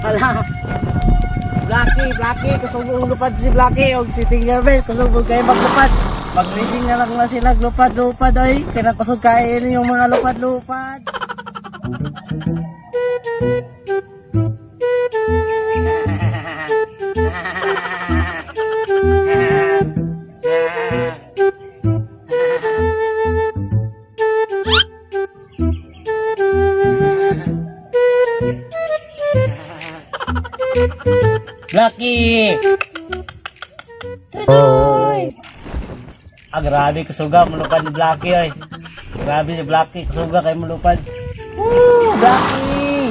Hala. Blacky, Blacky, kusog mong lupad si Blacky og si Tinkerbell, kusog mo kayo maglupad. Mag-racing na lang na sila, lupad-lupad oy. Kaya kusog kain yung mga lupad-lupad. Blacky! Tutoy! Ah, grabe, kusuga, mulupad ni Blacky, oy. Grabe si Blacky, kusuga kay mulupad. Woo, Blacky!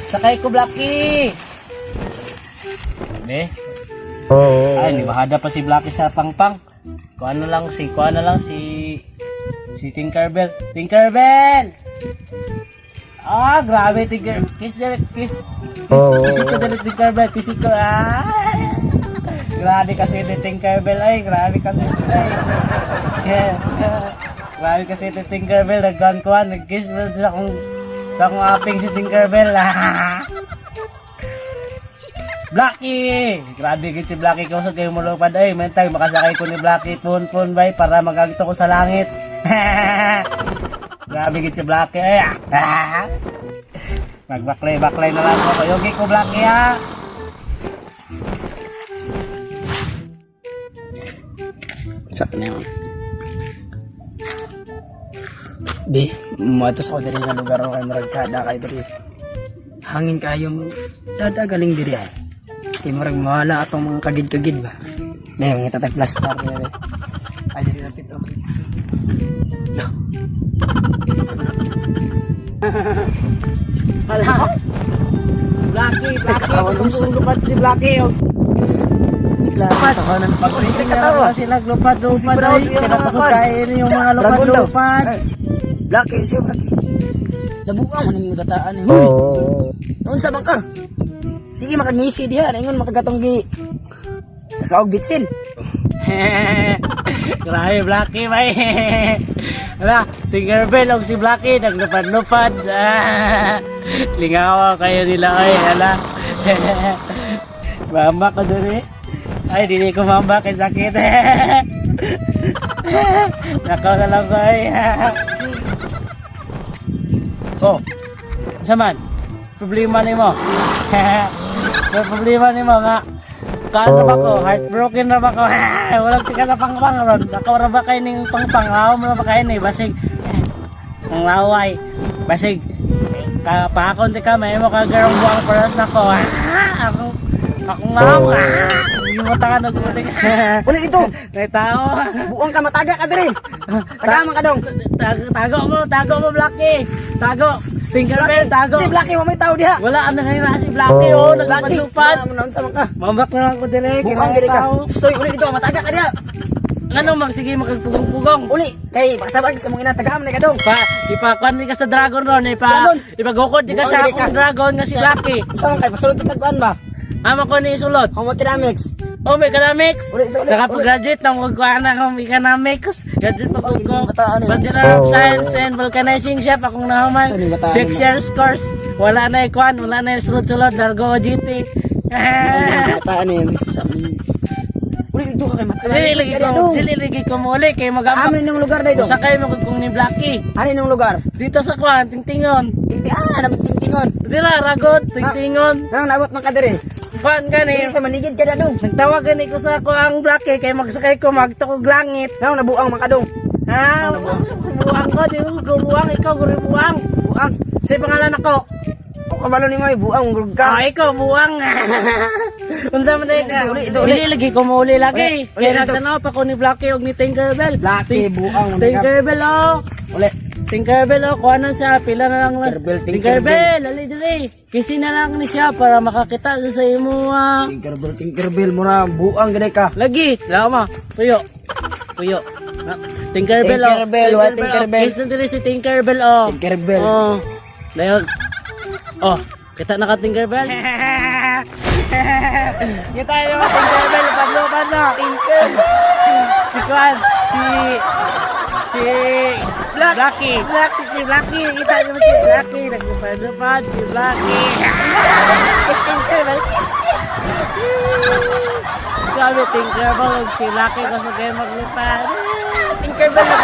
Sakay ko, Blacky! Ne? Ay, libahada pa si Blacky sa pangpang. Kuha na lang si, si Tinkerbell. Tinkerbell! Ah, grabe, Tinker. Kiss direct, kiss. Kiss, kiss ko direct, Tinkerbell. Kiss ko, ah. Grabe kasi si Tinkerbell, ay. Grabe kasi, ay. Yeah. Grabe kasi si Tinkerbell. Nagkuhan kuhan, nag-kiss sa akong aping si Tinkerbell. Ah. Blacky! Grabe gid si Blacky ko sa kayo mulupad ay mentay makasakay ko ni Blacky pun pun bay para magagto ko sa langit. Grabe gid si Blacky ay. Ah. Magbaklay baklay na lang ako. Yogi ko Blacky ha. Sa kanya. Bi, muadto sa ko diri nga lugar o kay murag tsada kay diri. Hangin kayo mo. Tsada galing diri ay. Kay murag mawala atong mga kagid-kagid ba. May mga tatag plaster diri. Ay diri lapit oh. No. Hala. Blacky, Blacky, kusog lupad si Blacky. Klaro ka nang Mag-racing na lang sila lupad lupad ay. Kaya kusog kain yung mga lupad lupad. Blacky, siya Blacky. Nabuang man yung kataan eh. Huy! Unsa bang ka? Sige makangisi diha, ingon makagatong gi. Nakaog bitsin. Grabe, Blacky, bay. Hala, Tinkerbell og si Blacky, naglupad-lupad. Ah, lingawa kayo nila, ay, hala. Mama ko dun eh. Ay, dili ko mamba kay sakit. Nakaw na lang ko, ay. Oh, unsa man? Problema nimo. May problema nimo nga. Kaan na ba ko? Heartbroken na ba ko? Walang tika na pangpang ron. Ako ra ba kay ning pangpang? Aw mo na ba kay ni basig ang laway. Basig ka paakon di ka may mo ka garong buang paras nako. Ako ako nga ako. Yung mata ka naguling. Uli dito. May tao. Buong ka mataga ka diri. Taga man ka dong. Tago, tago mo, tago mo, Blacky. Tago. Tinkerbell, tago. Si Blacky mo may tao diha. Wala, ang nangyayari si Blacky, oh, Blacky. naglupad-lupad. Wala mo na unsa man ka. Mambak na lang ko dili. Buang diri ka. Stoy uli dito mataga ka diha. Ano, magsige magpugong-pugong. Uli kay pakasabag sa mong ina taga man ka dong. Pa, ipakuan di ka sa dragon ron, ipa, Dragon. ipagukod di ka Buang sa diri ka. akong dragon nga si Blacky. Unsa man kay pasulod ka kuan ba? Ama ko ni isulot. Homo economics. Oh, may economics. Uli, uli, Nakapag-graduate na mo kuha na akong economics. Graduate pa ko ko. Bataan eh. Bachelor of Science and Vulcanizing Chef akong nahuman. Saan yung bataan Six mo? years course. Wala na ikuan, wala na yung sulod-sulod. Largo OGT. Bataan eh. Uli dito ka kay mataga. Dili lagi ko, dili lagi ko muli kay magamba. Amin nung lugar na dong. Sakay mo kung ni Blacky. Ano nung lugar? Dito sa kuan, tingtingon. Tingti ah, nabot tingtingon. Dira ragot, tingtingon. Nang nabot man ka diri. Kuan gani. Dili ka manigid ka na dong. Nagtawag gani ko sa kuang Blacky kay magsakay ko magtukog langit. Nang nabuang man ka dong. Ha? Buang ko, di ko buang ikaw guri buang. Buang. Sa pangalan ako. O kabalo nimo ay buang gurug ka. Ah, ikaw buang. Unsa man dai ka? Uli, ito, uli. Dili lagi ko mauli lagi. Uli, uli, Kaya ito. nagtanaw pa ko ni Blacky og ni Tinkerbell. Blacky, buang, Tinkerbell oh. Uli. Tinkerbell oh, kuha na siya, pila na lang. Tinkerbell, Tinkerbell, dali dali. Kisi na lang ni siya para makakita sa sa imo. Ah. Tinkerbell, Tinkerbell mura buang gani ka. Lagi, lama, puyo. Puyo. Ah, Tinkerbell oh. Tinkerbell, wa, Tinkerbell. Oh. Kiss na dili si Tinkerbell oh. Tinkerbell. Oh. Dayon. Oh, kita na ka Tinkerbell. Kita na ka Tinkerbell, padlo padlo. Tinkerbell. Si Kwan, si Si Blacky. Blacky, si Blacky. Kita niyo si Blacky. Naglupad-lupad si Blacky. Kiss, Tinkerbell. Kiss, kiss, kiss. Grabe, Tinkerbell. Ug si Blacky gusto kayo maglipad. Tinkerbell na.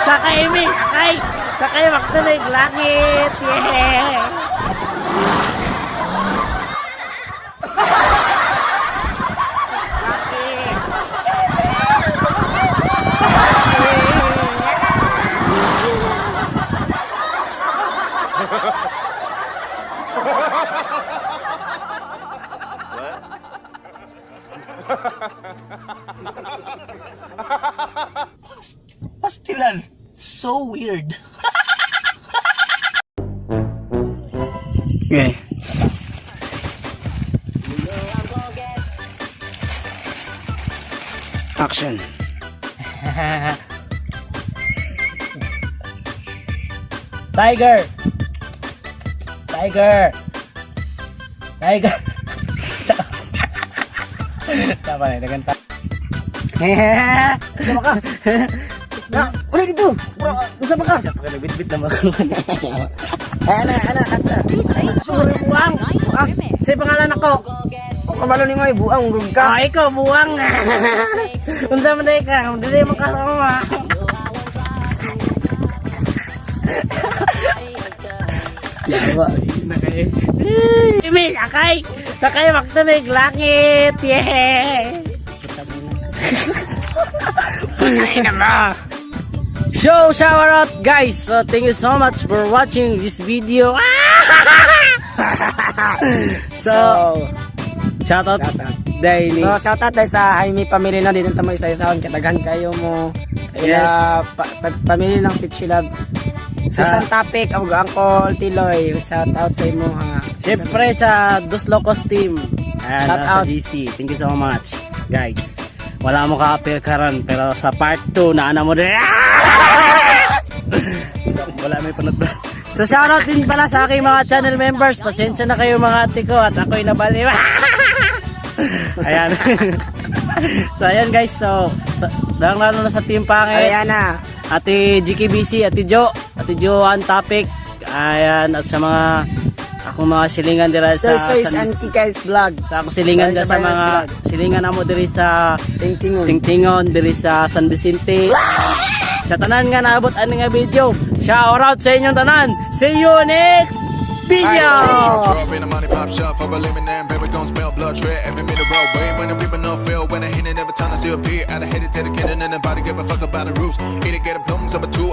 Sakay, Amy! Sakay! Sakay, magtuloy langit! Yeah! Blacky! Pastilan. So weird. Okay. Action. Tiger! Tiger! Tiger! Tama na, naganta. Unsa ba ka? Na, uli dito. Bro, unsa ba ka? Nagbitbit na mga. Ay, ana, ana, kanta. Sorry, buwang! Buang. Sa pangalan ako? O kabalo ni ngoy, buang gud ka. Ah, ikaw, buwang! Unsa man day ka? Dili mo kasama. Yawa. Imi, akay! Sakay, magtuloy langit! Yeah! Patay na ba? So, shout out, guys! So, thank you so much for watching this video. So, shout out Daily. So, shout out dahil sa Jaime family na dito tamo isa-isahon kay kayo mo. Yes. Yes. Pa, pamilya ng Pitchy Love. Sa Ah. San Topic, ug Uncle Tiloy, shout out sa imo ha. Siyempre sa Dos Locos team. Ayan, Shout sa out. GC. Thank you so much, guys. Wala mo ka-appeal karon pero sa part 2 naana mo din. So, wala may panatbras. So shoutout din pala sa aking mga channel members. Pasensya na kayo, mga ate ko, at ako'y nabaliw. Ayan. So ayan, guys. So, lalo na sa Team Pangit. Ayan na. Ate GKBC, Ate Jo, Ate Jo on topic. Ayan, at sa mga akong mga silingan dira Soy sa Soy's and Kikay's vlog. sa akong silingan dira sa mga silingan namo diri sa Tingtingon. Tingtingon diri sa San Vicente. Sa tanan nga naabot ani nga video. Shout out sa inyong tanan. See you next video. Drop in the money pop shop for a living and baby gon' smell blood trail every minute roll way when the people no feel when I hit it every time I see a peer out of headed dedicated and nobody give a fuck about the rules either get a bloom number two.